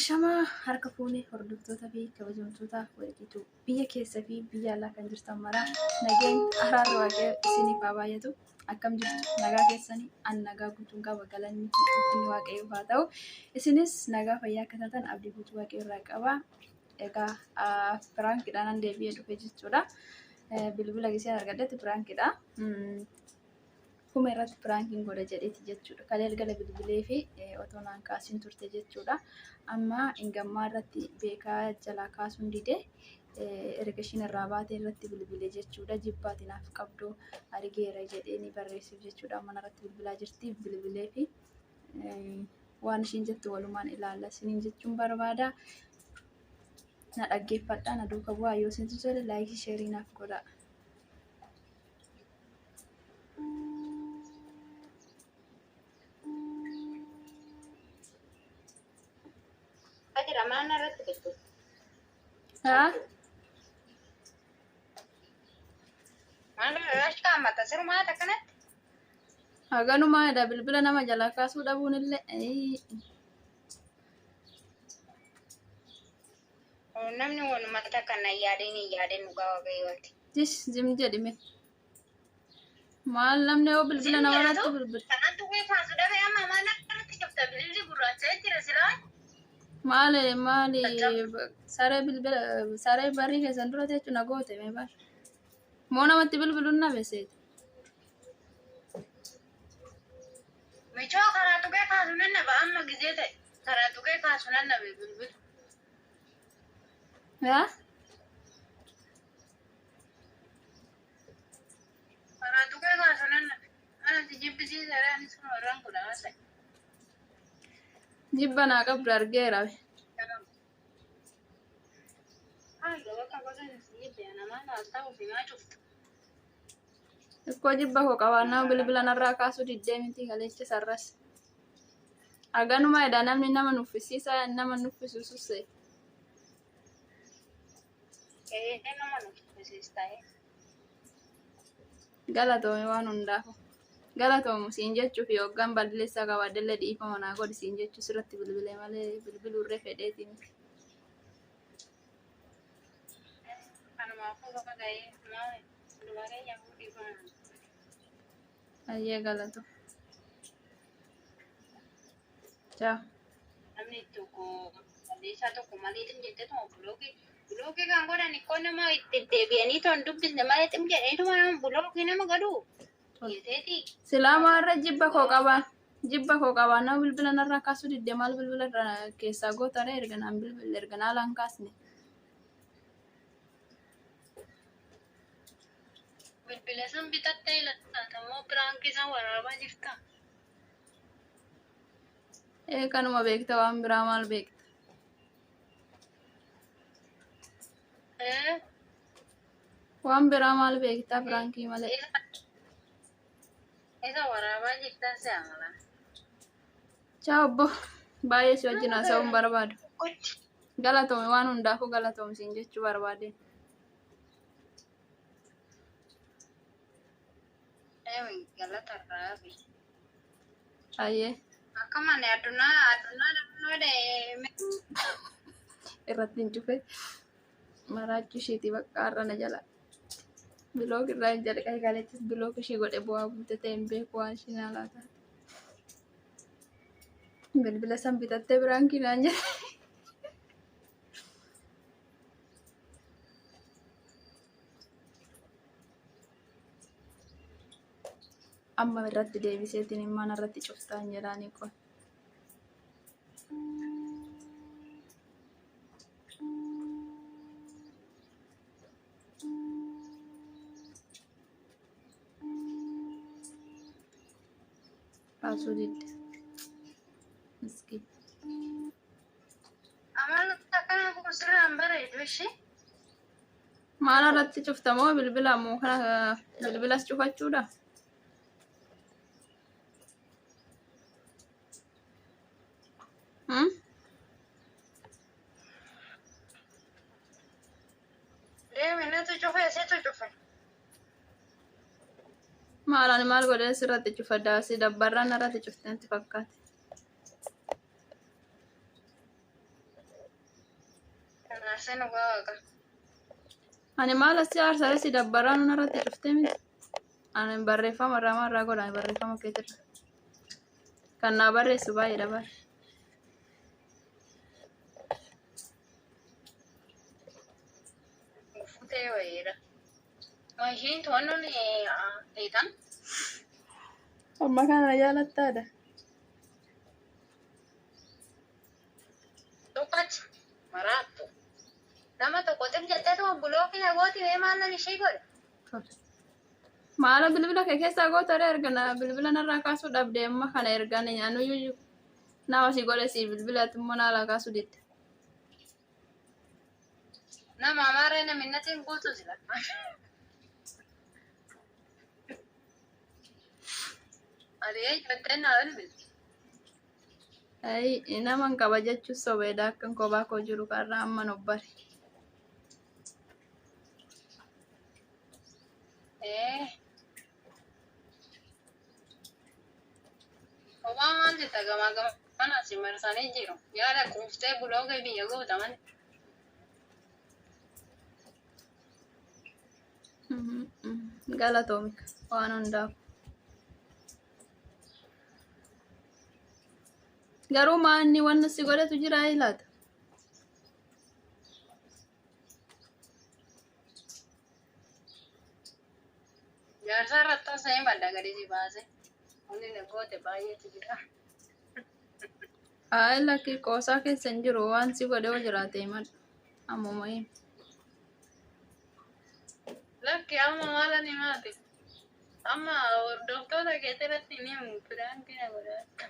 Ashamaa harka fuunee hordoftoota fi kabajamtoota warqiituu biyya keessa fi biyya alaa kan jirtan maraa nageenya araarri waaqayyo isiniif haa baay'atu. Akkam jirtu nagaa keessanii an nagaa guutuun qaba galanni fi ulfinni waaqayyoof haa ta'u. Isinis nagaa fayyaa akka taatan abdii guutuu waaqayyo irraa qaba. Egaa piraankiidhaan an deebi'ee dhufe jechuudha. Bilbila giseen argadhetti piraankiidha. Kuma irratti piraankiin godha jedheeti jechuudha. Kalee galgala bilbilee fi otoo naan kaasiin turte jechuudha. Amma ingammaa irratti beekaa jalaa kaasuun dide erga ishiin irraa baatee irratti bilbile jechuudha. Jibbaati naaf qabdu argeera jedhee ni barreessuuf jechuudha. Amma irratti bilbilaa jirti bilbilee fi waan ishiin jettu walumaan ilaalla isiniin jechuun barbaada. Na dhaggeeffadhaa na duuka bu'aa yoo isin tole laayikii sheerii naaf godhaa. Fajira maal irratti bilbilu? Haa? Maal irratti kaammata sirumaa akkanatti? Haganumaa jedha bilbila nama jalaa kaasuu dhabuun illee. Namni walumatti akkana yaadeen hin yaadeen dhugaa waaqayyooti. Tish zim jedhime. Maal namni yoo bilbila nama irratti bilbila. Kanaan tuqee kaasu dhabe amma maal irratti cufta bilbilli gurraacha jira silaa. Maali maali saree bilbila saree barii keessan dura jechuun na goote mee bar. Moo namatti bilbiluun na beseeti. Michoo karaa tuqee kaasu nan dhaba amma gizee ta'e karaa tuqee kaasu nan dhabe bilbilu. Yaa? Karaa tuqee kaasu nan dhabe. Ana si jibbisiisaadha anis kun warraan kun haasa'e. Jibba naa qabdu argeera. Haala bakka gosa si jibbe namaa laaltaa ofiimaa cufta. Ikkoo jibba koo qabaannaa bilbila narraa kaasuu diddee miti kaleecha sarras. Haganuma jedha namni nama nuffisiisa nama nuffisu susse. Ee nama nuffisiista. Galatoomi waan hundaafu. Galatoomu siin jechuuf yookaan balleessaa qabaaddellee dhiifama naa godhi siin jechuu sirratti bilbilee malee bilbiluurree fedheeti miti. Kanumaafuu bakka ga'ee maali? Hundumaa keenyaafuu dhiifama. Ayyee galatu. Ciao. Namni tokko balleessaa tokko malee xim jettee tuma bulookii bulookii kan godhan ikkoo nama itti deebi'anii toon dubbisne malee xim jedhaniituma nama bulookii nama godhu. Jeteeti. Silaa maarra jibba koo qabaa. Jibba koo qabaa nama bilbila narraa kaasuu didde maal bilbila irraa keessaa gootare erga naan bilbille erga naalaan kaasne. Bilbila san bitattee laata immoo piraankii san waraabaa jirta. Ee kanuma beekta waan biraa maal beekta? Ee Waan biraa maal beekta piraankii malee. Isa waraabaa jirta si amala. Ciao obbo. Baay'ee si wajjin haasa'uun barbaadu. Galatoomi waan hundaafuu galatoomi siin jechuu barbaade. Eewi galata raabi. Ayyee Akka malee addunyaa addunyaa addunyaa deeme. Irratti hin cufe. Maraachuu isheetii bakka har'a na jala. Bilook irraa hin jalqabe kaleettis bilook ishee godhe bu'aa buute ta'e hin beeku waan ishiin haalaa taate. Bilbila san bitattee biraankii naan jedhe. Amma irratti deebiseetiin immaan irratti cuftaan jedhaanii qoy. Kaasuu didde. Miskiin. Amala akkana kun sirraan bareedu ishee. Maal irratti cufta moo bilbila moo kana bilbilas cufachuudha? Hmm? Deemi natu cufe situ cufe. Maal ani maal godhee sirratti cufadha si dabbarraan irratti cufte natti fakkaate. Aarsee nu waaqa. Ani maal asii aarsaa si dabbaraa nuna irratti cuftee miti. Ani barreeffama irraa maal irraa godha ani barreeffama keetirra. Kan naa barreessu baay'eedha bara. Gufutee wayiidha. Ishiin to'annoon hiikan. Amma kana jaalattaadha. Tokkachi maraattu. Nama tokko xim jettee bulookii na gooti mee maal nan ishee godhe. Maala bilbila kee keessaa goota ree erga bilbila narraa kaasuu dhabde amma kana erga anuyyuu nama si godhe si bilbilatti immoo naalaa kaasuu didde. Nama amaaree naminnatiin guutu sila. Ati jettee naa bilbilti. Ayi naman qaba jechuun sobeedha akkan kophaa koo jiru karraa amma nobbare. Kophaa maal jetta gamaa gamana si marsanii jiru. Yaada quuftee bulookii biyya guutaman. Galatoomika waan hundaaf. Garuu maanni wanna si godhetu jira laata? Jaarsa irratti osoo badda gadi si baase. Wanni na goote baay'eetu jira. Ayi lakki qoosaa keessa hin jiru waan si godhe yoo jiraate himadhu. Ammuma himi. Lakki amma maala ni maati? Amma hordoftoota keetirratti ni himu piraankii na godhatta.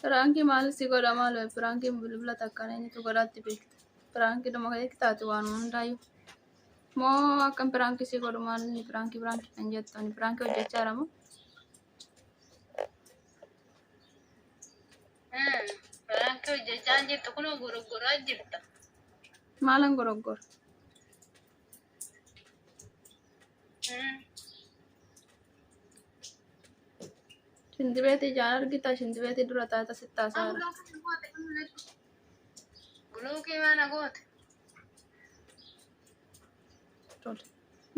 Piraankii maal si godha maal piraankiin bilbila takkaan eenyutu godhaatti beekta. Piraankii dhuma taate waan hundaayyuu. Moo akkam piraankii si godhu maal inni piraankii piraankii kan jettu ani piraankii hojjechaa jira moo? Piraankii hojjechaa jirtu kun gurguraa jirta. Maalan goroggora? Shintibeetii ijaan argita shintibeetii dura taata sitti haasa'aara. Buluukii maana goote. Tole.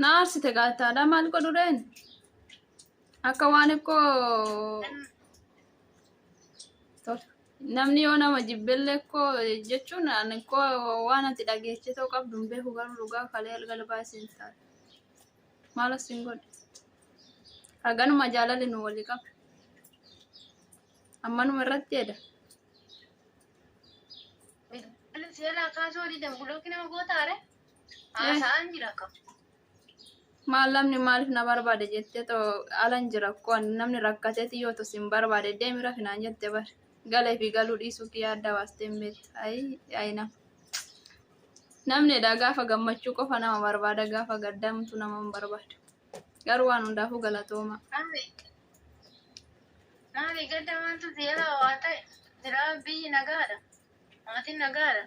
Na aarsite gaattaadha maal godhu reen? Akka waan ikkoo tole. Namni yoo nama jibbellee ikkoo jechuun ani ikkoo waan ati dhageessitoo qabdu hin beeku garuu dhugaa kalee galgala baay'ee taate. Maal asin godhe? Haganuma jaalalli nu walii qaba. Ammanuma irratti jedha. Bilbilli seelaa kaasuu dide buluukii nama gootaare. Haasa'aan jira akka. Maal namni maaliif na barbaade jettee too alan jira akkoo namni rakkateeti yoo tosi hin barbaade deemi rafinaan jette bar. Galee fi galuu dhiisuu kiyya adda baastee hin beektu. Ayi ayi nama. Namni dha gaafa gammachuu qofa nama barbaada gaafa gaddamtu nama hin barbaadu. Garuu waan hundaafuu galatooma. Maali gadda maaltu seelaa waa ta'e jira biyyi nagaadha. Maatiin nagaadha.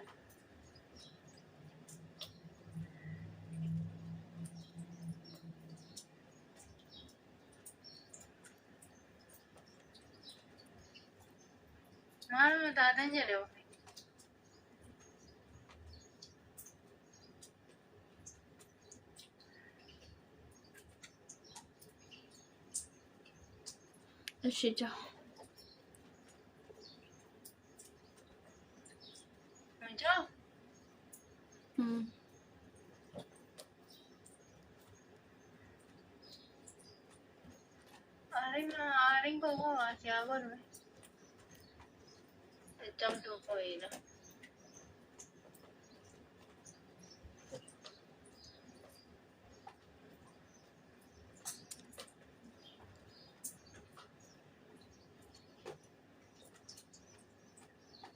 Maaluma taatan jedhe ofi. Ishi jaa. Mucaa aariin aariin koo koo asii haa godhume. Caccabduu koo'eedha.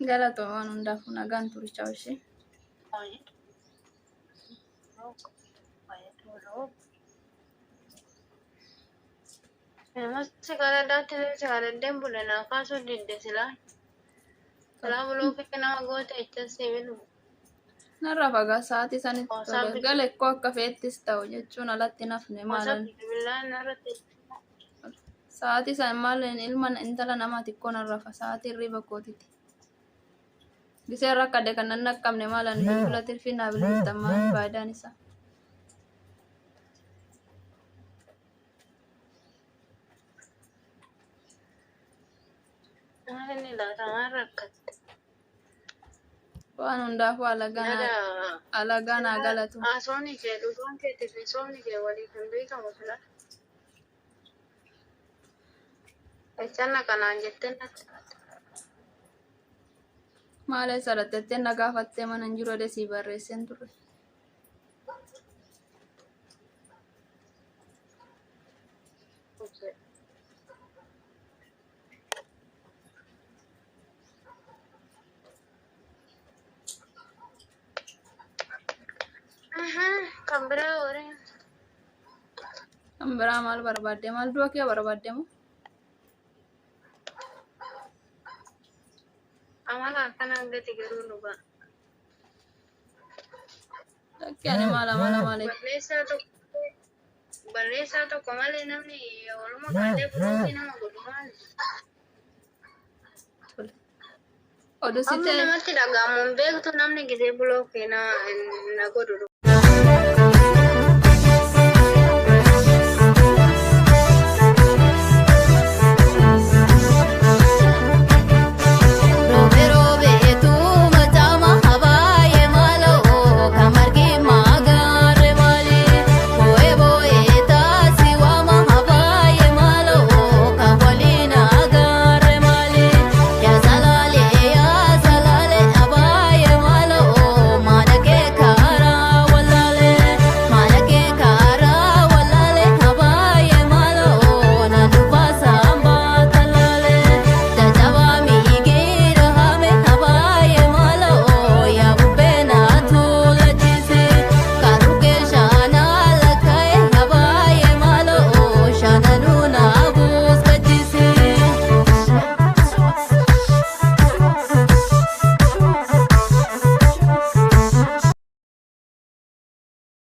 Galatooma waan hundaafuu nagaan turichaa ishee. Namatti kadhadhaatti si kadhadheen bule naa kaasuu didde silaa. Silaa buluukii nama goote jecha sibilu. Narraa fagaa sa'aatii sanitti tole. Gale koo akka feettis ta'u jechuun alatti nafne maalan. Sa'aatii san maal ilma intala namaa xiqqoo narra fa sa'aatii hirriba kootiiti. Gisee rakkadhe kan nan naqqabne maal ani bilbila tirfii naa bilbiltan maal faayidaan isaa? Maal inni laata maal rakkatte? Waan hundaafuu alagaa naa Nada. alagaa naa galatu. Haasawni kee dhugaan keetii fi soomni kee waliif hin beekamu sila. Echanna kanaan jettee natti Maal eessa dhattee na gaafattee mana hin jiru jedhee sii barreesseen ture. dhufte. Kan biraa waree. Kan biraa maal barbaadde maal du'a kee barbaadde moo? Amala akkanaan gati garuu dhugaa. Lakki ani maal amala malee. Balleessaa tokko balleessaa tokko malee namni waluma kaatee buruufi nama godhu maali? Tole. Oduu si Amma ta'e namatti dhaga'amu hin beektu namni gisee bulookii na godhu.